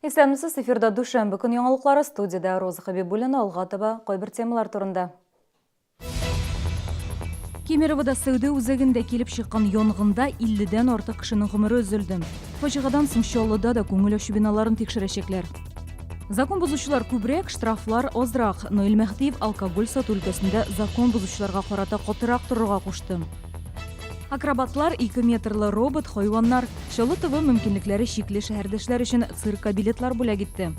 Исәнмесез, эфирда дүшәмбе көн яңалыклары, студиядә Роза Хәбибуллина, алга таба кайбер темалар турында. Кемеровода сәүдә үзәгендә килеп чыккан янгында 50дән артык кешенең гомере өзелде. Фаҗигадан соң Чаллыда да күңел ачу биналарын тикшерәчәкләр. Закон бозучылар күбрәк, штрафлар азрак. Наил Мәһдиев алкоголь сату өлкәсендә закон бозучыларга карата катырак торырга кушты. Акробатлар, ике метрлы робот, хайваннар. Чаллы ТВ мөмкинлекләре чикле шәһәрдәшләр өчен циркка билетлар бүләк итте.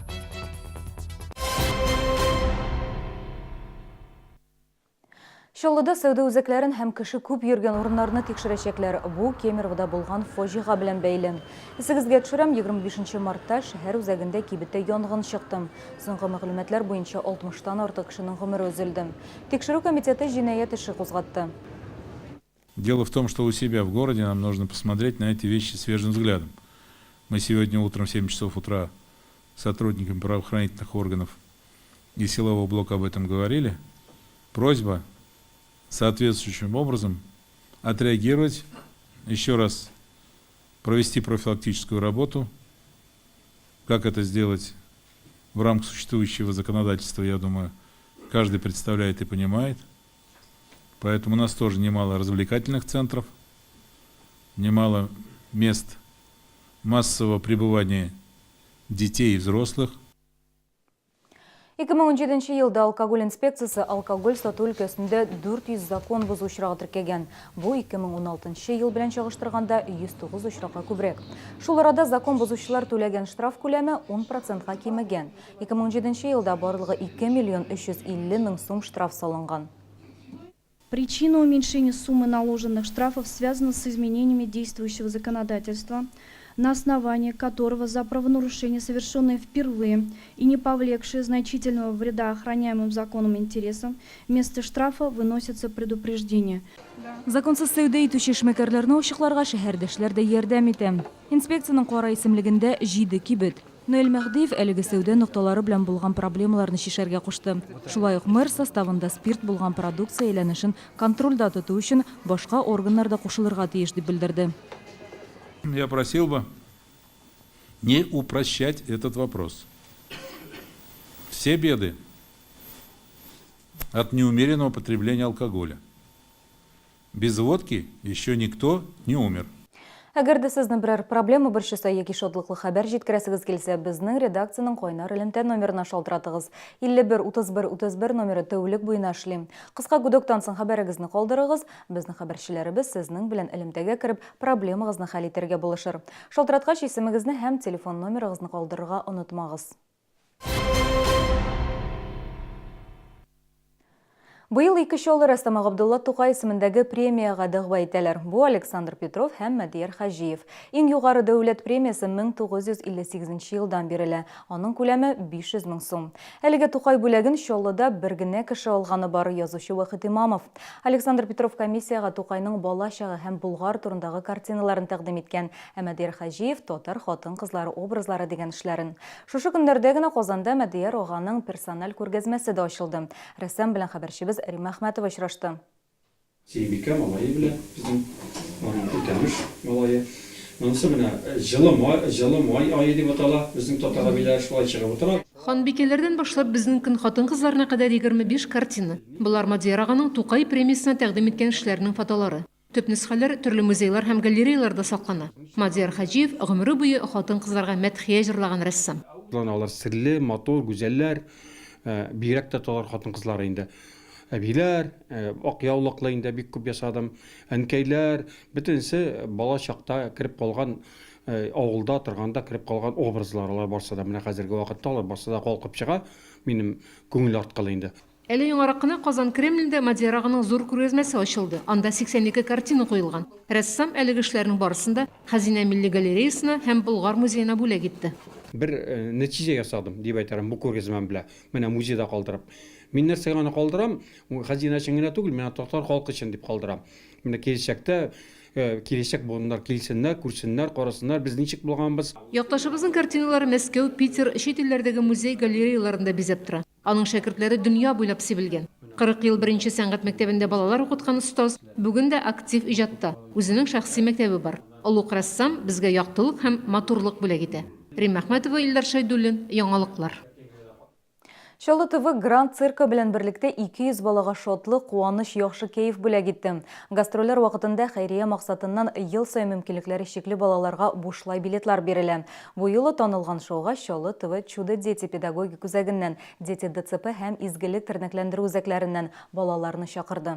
Чаллыда сәүдә үзәкләрен һәм кеше күп йөргән урыннарны тикшерәчәкләр. Бу Кемеровода булган фаҗига белән бәйле. Исегезгә төшерәм, 25 мартта шәһәр үзәгендә кибеттә янгын чыкты. Соңгы мәгълүматлар буенча 60 тан артык кешенең гомере өзелде. Тикшерү комитеты җинаять эше кузгатты. Дело в том, что у себя в городе нам нужно посмотреть на эти вещи свежим взглядом. Мы сегодня утром в 7 часов утра с сотрудниками правоохранительных органов и силового блока об этом говорили. Просьба соответствующим образом отреагировать, еще раз провести профилактическую работу. Как это сделать в рамках существующего законодательства, я думаю, каждый представляет и понимает. Поэтому у нас тоже немало развлекательных центров, немало мест массового пребывания детей и взрослых. 2017 елда алкоголь инспекциясе алкоголь сату өлкәсендә 400 закон бозу очрагы теркәгән. Бу 2016 ел белән чагыштырганда 109 очракка күбрәк. Шул арада закон бозучылар түләгән штраф күләме 10 процентка кимегән. 2017 елда барлыгы 2 миллион 350 мең сум штраф салынган. Причина уменьшения суммы наложенных штрафов связана с изменениями действующего законодательства, на основании которого за правонарушение, совершенное впервые и не повлекшее значительного вреда охраняемым законом интересам, вместо штрафа выносится предупреждение. Законсыз сәүдә итүче эшмәкәрләрне ачыкларга шәһәрдәшләр дә ярдәм итә. Инспекциянең кара исемлегендә җиде кибет. Наил Мәһдиев әлеге сәүдә нокталары белән булган проблемаларны чишәргә кушты. Шулай ук мэр составында спирт булган продукция әйләнешен контрольдә тоту өчен башка органнар да кушылырга тиеш, дип белдерде. Я просил бы не упрощать этот вопрос. Все беды от неумеренного потребления алкоголя. Без водки еще никто не умер. Әгәр дә сезне берәр проблема борчыса яки шатлыклы хәбәр җиткерәсегез килсә, безнең редакциянең кайнар элемтә номерына шалтыратыгыз. 51 31 31 номеры тәүлек буена эшли. Кыска гудоктан соң хәбәрегезне калдырыгыз, безнең хәбәрчеләребез сезнең белән элемтәгә кереп, проблемагызны хәл итәргә булышыр. Шалтыраткач, исемегезне һәм телефон номерыгызны калдырырга онытмагыз. Быел ике Чаллы рәссамы Габдулла Тукай исемендәге премиягә дәгъва итәләр. Бу Александр Петров һәм Мәдияр Хаҗиев. Иң югары дәүләт премиясе 1958 нче елдан бирелә. Аның күләме 500 мең сум. Әлеге Тукай бүләген Чаллыда бер генә кеше алганы бар, язучы Вахит Имамов. Александр Петров комиссиягә Тукайның бала чагы һәм Болгар турындагы картиналарын тәкъдим иткән. Ә Мәдияр Хаҗиев Татар хатын-кызлары образлары дигән эшләрен. Шушы көннәрдә генә Казанда Мәдияр аганың персональ күргәзмәсе дә ачылды. Рәссам белән хәбәрчебез Римма Әхмәтова очрашты. Сөембикә малае белән безнең аның Үтәмеш малае. Монысы менә җылы май, җылы май ае дип атала. Безнең татар әбиләре шулай чыгып утыра. Ханбикәләрдән башлап безнең көн хатын-кызларына кадәр 25 картина. Болар Мадияр аганың Тукай премиясенә тәкъдим иткән эшләренең фотолары. Төп нөсхәләр төрле музейлар һәм галереяларда саклана. Мадияр Хаҗиев, гомере буе хатын-кызларга мәдхия җырлаган рәссам. Алар серле, матур, гүзәлләр. Бигрәк тә татар хатын-кызлары инде. Әбиләр, ак яулыклы инде бик күп ясадым. Әнкәйләр, бөтенесе бала чакта кереп калган, авылда торганда кереп калган образлар алар барсы да. Менә хәзерге вакытта алар барсы да калкып чыга минем күңел арткылы инде. Әле яңарак кына Казан Кремлендә Мадияр аганың зур күргәзмәсе ачылды. Анда 82 картина куелган. Рәссам әлеге эшләрнең барысын да Хәзинә милли галереясына һәм Болгар музеена бүләк итте. Бер нәтиҗә ясадым, дип әйтәрмен, бу күргәзмәм белән. Менә музейда калдырып. Мин нәрсәгә аны калдырам? Хәзинә өчен генә түгел, мин аны татар халкы өчен дип калдырам. Менә киләчәктә, киләчәк буыннар килсеннәр, күрсеннәр, карасыннар, без ничек булганбыз. Якташыбызның картиналары Мәскәү, Питер, чит илләрдәге музей, галереяларында бизәп тора. Аның шәкертләре дөнья буйлап сибелгән. 40 ел беренче сәнгать мәктәбендә балалар укыткан остаз бүген дә актив иҗатта, үзенең шәхси мәктәбе бар. Олуг рәссам безгә яктылык һәм матурлык бүләк итә. Римма Әхмәтова, Илдар Шәйдуллин, Яңалыклар. Чаллы ТВ Гранд циркы белән берлектә 200 балага шатлык, куаныч, яхшы кәеф бүләк итте. Гастрольләр вакытында хәйрия максатыннан ел саен мөмкинлекләре чикле балаларга бушлай билетлар бирелә. Бу юлы танылган шоуга Чаллы ТВ Чудо-дети педагогик үзәгеннән, Дети ДЦП һәм Изгелек тернәкләндерү үзәкләреннән балаларны чакырды.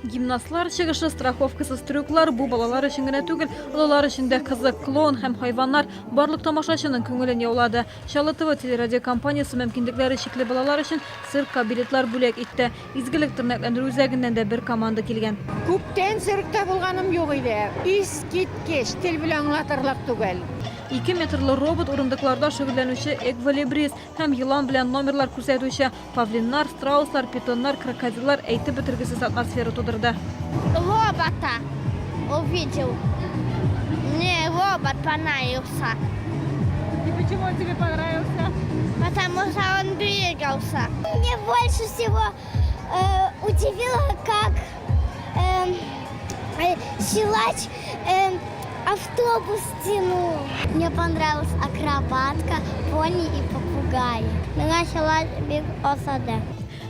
Гимнастлар чыгышы, страховкасыз трюклар бу балалар өчен генә түгел, олылар өчен дә кызык. Клоун һәм хайваннар барлык тамашачының күңелен яулады. Чаллы ТВ телерадиокомпаниясе мөмкинлекләре чикле балалар өчен циркка билетлар бүләк итте. Изгелек тернәкләндерү үзәгеннән дә бер команда килгән. Күптән циркта булганым юк иде. Искиткеч, тел белән аңлатырлык түгел. Ике метрлы робот урындыкларда шөгыльләнүче эквалибрист һәм елан белән номерлар күрсәтүче Павлиннар, страуслар, питоннар, крокодиллар әйтеп бетергесез атмосфера тудырды. Робота увидел. Мне робот понравился. И почему он тебе понравился? Потому что он двигался. Мне больше всего э, удивило, как э, э, силач э, автобус тянул. Мне понравилась акробатка, пони и попугай. Миңа силач бик ошады.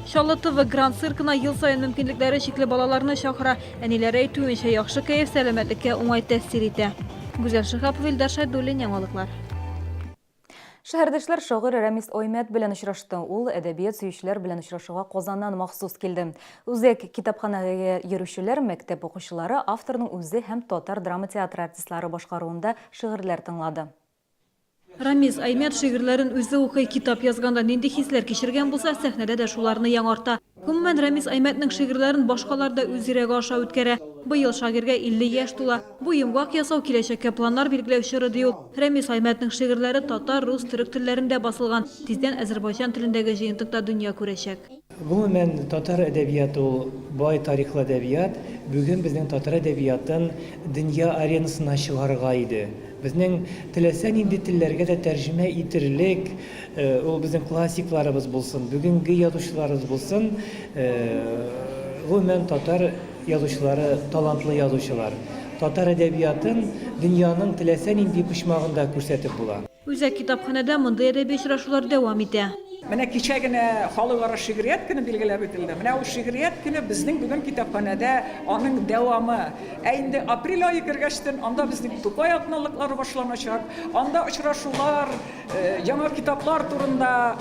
Чаллы ТВ Гранд циркына ел саен мөмкинлекләре чикле балаларны чакыра. Әниләре әйтүенчә, яхшы кәеф сәламәтлеккә уңай тәэсир итә. Гүзәл Шиһапова, Илдар Шәйдуллин, Яңалыклар. Шәһәрдәшләр шагыйрь Рәмис Аймәт белән очрашты. Ул әдәбият сөючеләр белән очрашуга Казаннан махсус килде. Үзәк китапханәгә йөрүчеләр, мәктәп укучылары авторның үзе һәм татар драма театры артистлары башкаруында шигырьләр тыңлады. Рамис Аймәт шигырьләрен үзе укый, китап язганда нинди хисләр кичергән булса, сәхнәдә дә шуларны яңарта. Гомумән, Рәмис Аймәтнең шигырьләрен башкалар да үз йөрәге аша үткәрә. Быел шагыйрьгә 50 яшь тула. Бу йомгак ясау, киләчәккә планнар билгеләү чоры, ди ул. Рәмис Аймәтнең шигырьләре татар, рус, төрек телләрендә басылган. Тиздән әзербайҗан телендәге җыентык та дөнья күрәчәк. Гомумән, татар әдәбияты ул бай тарихлы әдәбият. Бүген безнең татар әдәбиятын дөнья аренасына чыгарырга иде. Безнең теләсә нинди телләргә дә тәрҗемә итерлек, ул безнең классикларыбыз булсын, бүгенге язучыларыбыз булсын, гомумән, татар язучылары талантлы язучылар. Татар әдәбиятын дөньяның теләсә нинди почмагында күрсәтеп була. Үзәк китапханәдә мондый әдәби очрашулар дәвам итә. Менә кичә генә Халыкара шигърият көне билгеләп үтелде. Менә ул шигърият көне безнең бүген китапханәдә аның дәвамы. Ә инде апрель ае кергәчтен, анда безнең Тукай атналыклары башланачак. Анда очрашулар, яңа китаплар турында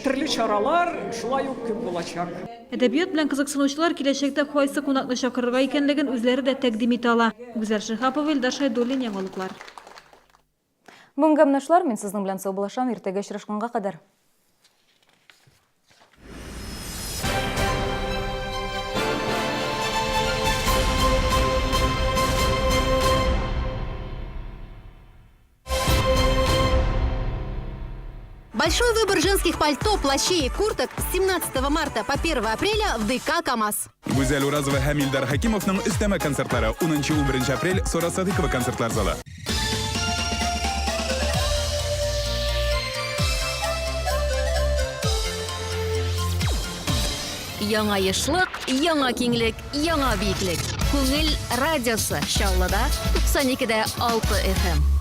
төрле чаралар шулай ук күп булачак. Әдәбият белән кызыксынучылар киләчәктә кайсы кунакны чакырырга икәнлеген үзләре дә тәкъдим итә ала. Гүзәл Шиһапова, Илдар Шәйдуллин, Яңалыклар. Бүгенгә менә шулар, мин сезнең белән саубуллашам, иртәгә очрашканга кадәр. Большой выбор женских пальто, плащей и курток с 17 марта по 1 апреля в ДК КАМАЗ. Гүзәл Уразова һәм Илдар Хәкимовның өстәмә концертлары 10-11 апрель Сора Садыкова концертлар залы. Яңа ешлык, яңа киңлек, яңа биеклек. Күңел радиосы Чаллыда 92 дә 6 FM.